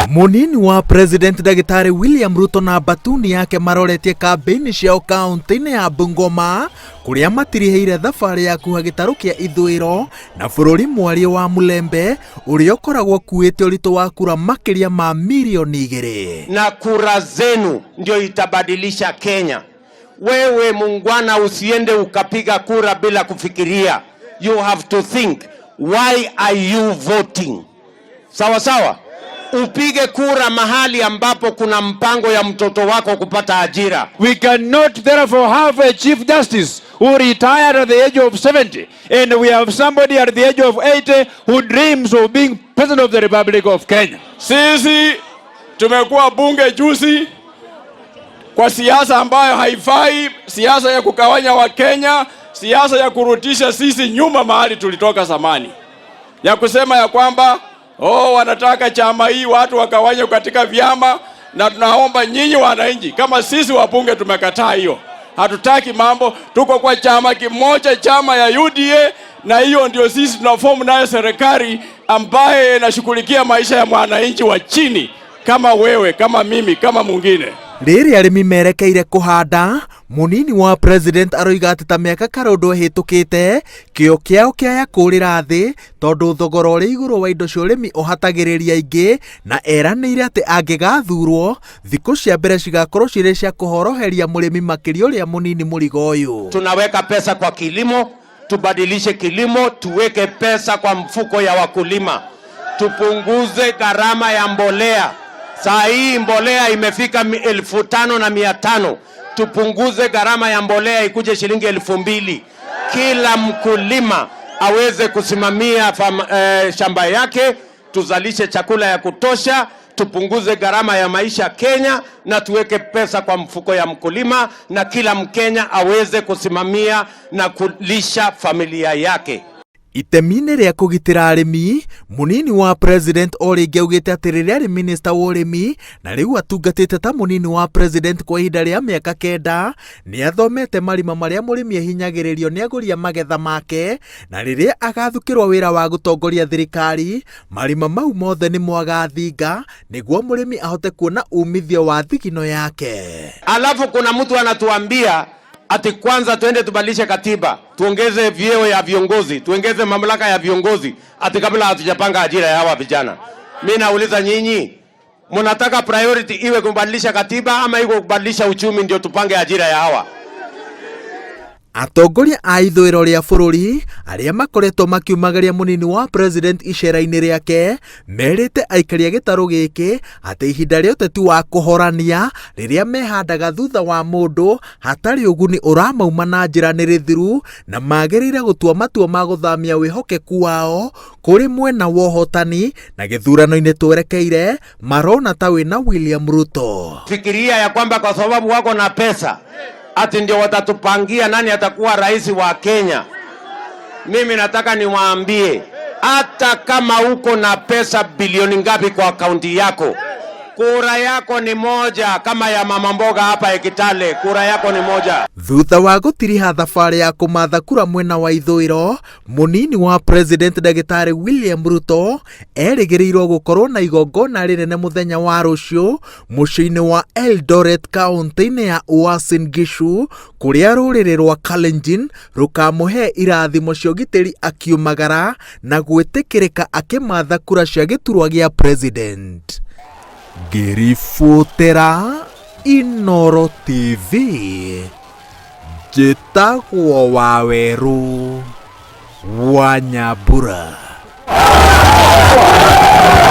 Munini wa President Ndagĩtarĩ William Ruto na mbatuni yake maroretie kambĩini ciao kaunti-inĩ ya Bungoma kũrĩa matirihĩire thabarĩ ya kuha gĩtarũ kĩa ithũĩro na bũrũri mwarie wa Mulembe ũrĩa ũkoragwo ũkuĩte ũritũ wa kura makĩria ma mirioni 2. Na kura zenu ndio itabadilisha Kenya. Wewe mungwana, usiende ukapiga kura bila kufikiria. You have to think, why are you voting? Sawa sawa. Upige kura mahali ambapo kuna mpango ya mtoto wako kupata ajira. We cannot therefore have a Chief Justice who retired at the age of 70, and we have somebody at the age of 80 who dreams of being President of the Republic of Kenya. Sisi tumekuwa bunge juzi kwa siasa ambayo haifai, siasa ya kugawanya Wakenya, siasa ya kurudisha sisi nyuma mahali tulitoka zamani, ya kusema ya kwamba oh, wanataka chama hii watu wakawanye katika vyama, na tunaomba nyinyi wananchi, kama sisi wabunge tumekataa hiyo. Hatutaki mambo, tuko kwa chama kimoja, chama ya UDA, na hiyo ndio sisi tunafomu nayo serikali ambaye inashughulikia maisha ya mwananchi wa chini kama wewe, kama mimi, kama mwingine. Rĩrĩa arĩmi merekeire kũhanda, mũnini wa President aroiga atĩ ta mĩaka karũndũ ĩhĩtũkĩte kĩo kĩao kĩaya kũrĩra thĩ tondũ thogora ũrĩ igũrũ wa indo cia ũrĩmi ũhatagĩrĩria aingĩ, na eranĩire atĩ angĩgathurwo thikũ cia mbere cigakorwo cirĩ cia kũhoroheria mũrĩmi makĩria ũrĩa mũnini mũrigo ũyũ. Tunaweka pesa kwa kilimo, tubadilishe kilimo, tuweke pesa kwa mfuko ya wakulima, tupunguze gharama ya mbolea. Saa hii mbolea imefika 5,500. Tupunguze gharama ya mbolea ikuje shilingi 2,000. Kila mkulima aweze kusimamia shamba yake, tuzalishe chakula ya kutosha, tupunguze gharama ya maisha Kenya, na tuweke pesa kwa mfuko ya mkulima, na kila Mkenya aweze kusimamia na kulisha familia yake. Itemi-inĩ rĩa kũgitĩra arĩmi, mũnini wa President o rĩngĩ augĩte atĩ rĩrĩa arĩ minista wa ũrĩmi na rĩu atungatĩte ta mũnini wa President kwa ihinda rĩa mĩaka 9, nĩ athomete marima marĩa mũrĩmi ahinyagĩrĩrio nĩ agũri a magetha make, na rĩrĩa agathukĩrwo wĩra wa gũtongoria thirikari, marima mau mothe nĩmo agathinga nĩguo mũrĩmi ahote kuona umithio wa thigino yake. Alafu kuna mtu anatuambia ati kwanza tuende tubadilishe katiba, tuongeze vyeo ya viongozi, tuongeze mamlaka ya viongozi, ati kabla hatujapanga ajira ya hawa vijana. Mi nauliza nyinyi, mnataka priority iwe kubadilisha katiba ama iwe kubadilisha uchumi ndio tupange ajira ya hawa? Atongoria a ithũĩro rĩa bũrũri arĩa makoretwo makiumagaria mũnini wa President icera-inĩ rĩake merĩte aikari a gĩtarũ gĩkĩ atĩ ihinda rĩa ũteti wa kũhorania rĩrĩa mehandaga thutha wa mũndũ hatarĩ ũguni ũramauma na njĩra nĩ rĩthiru, na magĩrĩire gũtua matua ma gũthamia wĩhokeku wao kũrĩ mwena wa ũhotani na gĩthurano-inĩ twerekeire marona ta wĩna William Ruto. Fikiria ya kwamba kwa sababu wako na pesa ati ndio watatupangia nani atakuwa rais wa Kenya. Mimi nataka niwaambie, hata kama uko na pesa bilioni ngapi kwa akaunti yako, kura yako ni moja, kama ya mama mboga hapa Ekitale, kura yako ni moja. Thutha wa gũtiriha thabarĩ ya kũmatha kura mwena wa ithũĩro, mũnini wa President Ndagĩtarĩ William Ruto erĩgĩrĩirwo gũkorwo na igongona rĩnene mũthenya wa rũciũ mũciĩ-inĩ wa Eldoret kaunti-inĩ ya Uasin Gishu kũrĩa rũrĩrĩ rwa Kalenjin rũkamũhe irathimo cia ũgitĩri akiumagara na gwĩtĩkĩrĩka akĩmatha kura cia gĩturwa gĩa President. Ngĩribotera Inooro TV, njĩtagwo Wawerũ wa Nyambura.